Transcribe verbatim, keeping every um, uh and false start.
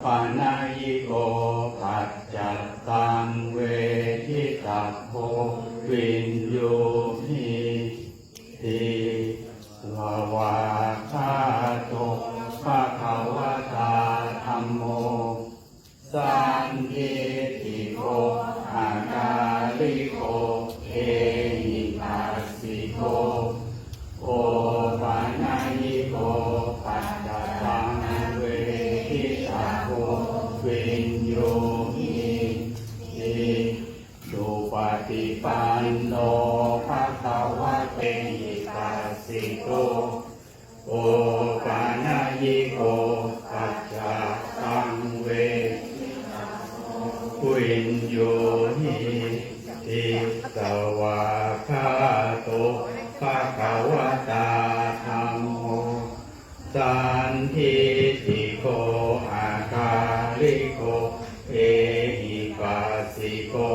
panayiko paccattaṃ veditabbo viññūhīti. Svākkhāto bhagavatā dhammo sandiṭṭhiko akāliko ehipassiko opanayiko paccattaṃ veditabbo viññūhīti. Supaṭipanno bhagavatā ehipassiko opanayiko paccattaṃ veditabbo viññūhīti. Svākkhāto bhagavatā dhammo sandiṭṭhiko akāliko ehipassiko